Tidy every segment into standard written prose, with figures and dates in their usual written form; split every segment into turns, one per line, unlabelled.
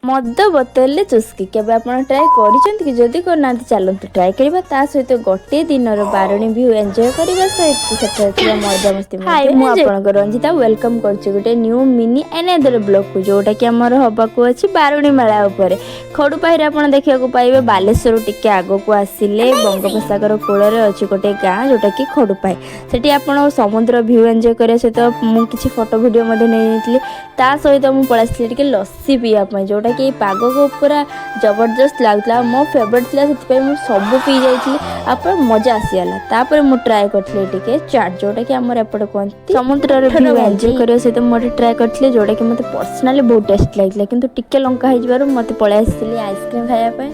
ମଦ ବୋତଲରେ ଚୁସ୍କି କେବେ ଆପଣ ଟ୍ରାଏ କରିଛନ୍ତି କି? ଯଦି କରିନାହାନ୍ତି, ଚାଲନ୍ତୁ ଟ୍ରାଏ କରିବା। ତା ସହିତ ଗୋଟିଏ ଦିନର ବାରୁଣୀ ଭ୍ୟୁ ଏନ୍ଜୟ କରିବା ସହିତ ସେଠାରେ ଥିବା ମଜାମସ୍ତି। ହାଇ, ମୁଁ ଆପଣଙ୍କ ରଞ୍ଜିତା, welcome କରୁଛି ଗୋଟେ ନ୍ୟୁ ମିନି ଏନେଦର ବ୍ଲଗକୁ, ଯୋଉଟାକି ଆମର ହବାକୁ ଅଛି ବାରୁଣୀ ମେଳା ଉପରେ। ଖଡୁପାହିରେ ଆପଣ ଦେଖିବାକୁ ପାଇବେ। ବାଲେଶ୍ୱରରୁ ଟିକେ ଆଗକୁ ଆସିଲେ ବଙ୍ଗୋପସାଗର କୂଳରେ ଅଛି ଗୋଟେ ଗାଁ, ଯୋଉଟାକି ଖଡୁପାହି। ସେଠି ଆପଣ ସମୁଦ୍ର ଭ୍ୟୁ ଏନ୍ଜୟ କରିବା ସହିତ ମୁଁ କିଛି ଫଟୋ ଭିଡ଼ିଓ ମଧ୍ୟ ନେଇଯାଇଥିଲି। ତା ସହିତ ମୁଁ ପଳେଇ ଆସିଥିଲି ଟିକେ ଲସି ପିଇବା ପାଇଁ, ଯୋଉଟାକି ଏଇ ପାଗକୁ ପୁରା ଜବରଦସ୍ତ ଲାଗୁଥିଲା ଆଉ ମୋ ଫେଭରେଟ୍ ଥିଲା। ସେଥିପାଇଁ ମୁଁ ସବୁ ପିଇ ଯାଇଥିଲି ଆଉ ପୁରା ମଜା ଆସିଗଲା। ତାପରେ ମୁଁ ଟ୍ରାଏ କରିଥିଲି ଟିକେ ଚାଟ୍, ଯୋଉଟାକି ଆମର ଏପଟେ କୁହନ୍ତି। ସମୁଦ୍ରର ଭ୍ୟୁ ଏନ୍ଜୟ କରିବା ସହିତ ମୁଁ ଗୋଟେ ଟ୍ରାଏ କରିଥିଲି, ଯୋଉଟାକି ମୋତେ ପର୍ସନାଲି ବହୁତ ଟେଷ୍ଟ ଲାଗିଥିଲା, କିନ୍ତୁ ଟିକେ ଲଙ୍କା ହେଇଯିବାରୁ ମୋତେ ପଳେଇ ଆସିଥିଲି ଆଇସ୍କ୍ରିମ୍ ଖାଇବା ପାଇଁ।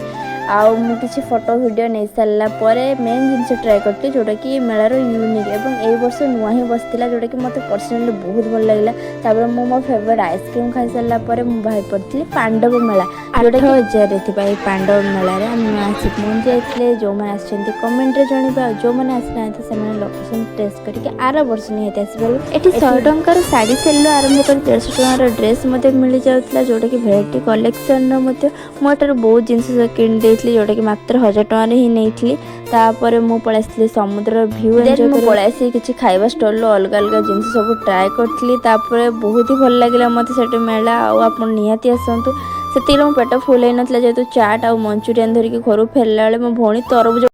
ଆଉ ମୁଁ କିଛି ଫଟୋ ଭିଡ଼ିଓ ନେଇ ସାରିଲା ପରେ ମେନ୍ ଜିନିଷ ଟ୍ରାଏ କରିଥିଲି, ଯୋଉଟାକି ମେଳାର ୟୁନିକ୍ ଏବଂ ଏଇ ବର୍ଷ ନୂଆ ହିଁ ବସିଥିଲା, ଯୋଉଟାକି ମୋତେ ପର୍ସନାଲି ବହୁତ ଭଲ ଲାଗିଲା। ତାପରେ ମୁଁ ମୋ ଫେଭରେଟ୍ ଆଇସ୍କ୍ରିମ୍ ଖାଇସାରିଲା ପରେ ମୁଁ ବାହାରି ପଡ଼ିଥିଲି ପାଣ୍ଡବ ମେଳା, ଯୋଉଟାକି 1000ରେ ଥିବା ଏଇ ପାଣ୍ଡବ ମେଳାରେ ଆମେ ଆସି ପହଞ୍ଚି ଯାଇଥିଲେ। ଯେଉଁମାନେ ଆସିଛନ୍ତି, କମେଣ୍ଟରେ ଜଣାଇବେ ଆଉ ଯେଉଁମାନେ ଆସିନାହାନ୍ତି, ସେମାନେ ଲୋକେସନ୍ ଟେଷ୍ଟ କରିକି ଆର ବର୍ଷ ନିହାତି ଆସିପାରିବେ। ଏଠି 100 ଟଙ୍କାର ଶାଢ଼ୀ ସେଲ୍ରୁ ଆରମ୍ଭ କରି 150 ଟଙ୍କାର ଡ୍ରେସ୍ ମଧ୍ୟ ମିଳିଯାଉଥିଲା, ଯୋଉଟାକି ଭେରାଇଟି କଲେକ୍ସନର ମଧ୍ୟ। ମୁଁ ଏଠାରୁ ବହୁତ ଜିନିଷ କିଣି ଦେଇଥିଲି, ଯୋଉଟାକି ମାତ୍ର 1000 ଟଙ୍କାରେ ହିଁ ନେଇଥିଲି। ତାପରେ ମୁଁ ପଳେଇ ଆସିଥିଲି ସମୁଦ୍ରର ଭ୍ୟୁ ଏନ୍ଜୟ। ମୁଁ ପଳେଇ ଆସି କିଛି ଖାଇବା ଷ୍ଟଲ୍ରୁ ଅଲଗା ଅଲଗା ଜିନିଷ ସବୁ ଟ୍ରାଏ କରିଥିଲି। ତାପରେ ବହୁତ ହି ଭଲ ଲାଗିଲା ମୋତେ ସେଠି ମେଳା ଆଉ ଆପଣ ନିହାତି ଆସନ୍ତୁ। ସେତିକିରେ ମୋ ପେଟ ଫୁଲ୍ ହେଇନଥିଲା, ଯେହେତୁ ଚାଟ୍ ଆଉ ମଞ୍ଚୁରିଆନ୍ ଧରିକି ଘରୁ ଫେରିଲା ବେଳେ ମୋ ଭଉଣୀ ତରଭୁଜ